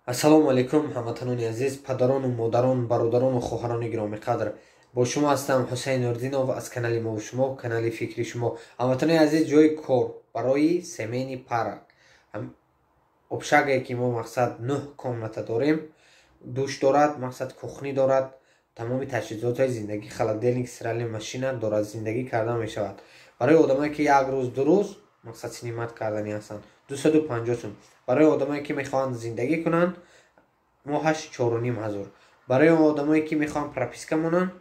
Ассалому алайкум, ҳамватанони азиз, падарону модарон, бародарону хоҳарони гиромиқадр. Бо шумо ҳастам Ҳусайн Нурдинов аз канали мову шумо, канали фикри шумо. Ҳамватанони азиз, ҷои кор барои семейный пара, общага е ки мо, мақсад, нӯҳ комната дорем, душ дорад, мақсад, кухня дорад, тамоми таҷҳизотҳои зиндагӣ, холодильник, стиральный машина дорад, зиндагӣ карда мешавад. Барои одамое ки як рӯз, 2 рӯз, мақсад, снимать кардани ҳастанд, 250 сум. Барои одамое ки мехоҳанд зиндагӣ кунанд, моҳаш 4500. Барои одамое ки мехоҳанд прописка монанд,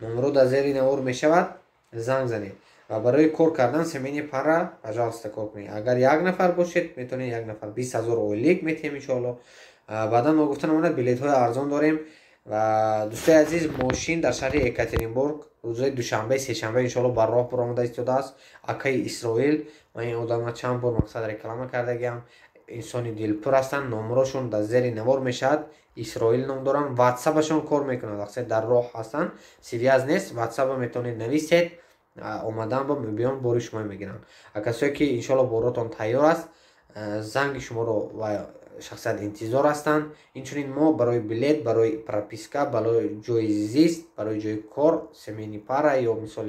номеро дар зери навор мешавад, занг занед. Ва барои кор кардан, семейный пара, пожалуйста, кор кунед. Агар як нафар бошед, метавонед як нафар, 20 000 ойлик метиҳем, иншоалло. Баъдан ногуфта намонад, билетҳои арзон дорем. Ва дӯстои азиз, мошин дар шаҳри Екатеринбург рӯзҳои душанбе, сешанбе, иншоалло, бар роҳ баромада истодааст. Акаи Исроил, ман ин одамро чанд бор, мақсад, реклама кардагиам, инсони дилпур ҳастанд. Номерошон дар зери навор мешавад, Исроил ном доранд, ватсапашон кор мекунад. Вақте дар роҳ ҳастанд, связь нест, ватсапа метавонед нависед, омадан бо мебиён, бори шумо мегиранд. А касое ки, иншоалло, боротон тайёр аст, занги шуморо ва шахсият интизор ҳастанд. Инчунин мо барои билет, барои прописка, барои ҷои зист, барои ҷои кор, семейный пара ё мисол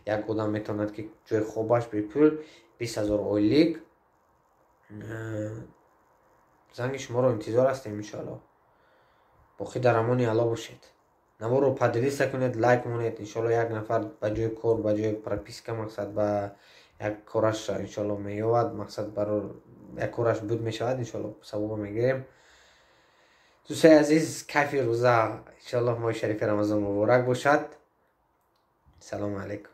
як одам метавонад ки ҷои хобаш бепул, 20 000 ойлик, занги шуморо интизор ҳастем, иншоалло. Боқӣ дар амони Алло бошед. Наворо поделиться кунед, лайк монед. Иншоалло, як нафар ба ҷои кор, ба ҷои прописка, мақсад, ба як кораш, иншоалло, меёвад, мақсад, баро як кораш буд мешавад, иншоалло, савоба мегирем. Дӯстои азиз, кайфи рӯза, иншоалло, моҳи шарифи Рамазон муборак бошад. Салому алайкум.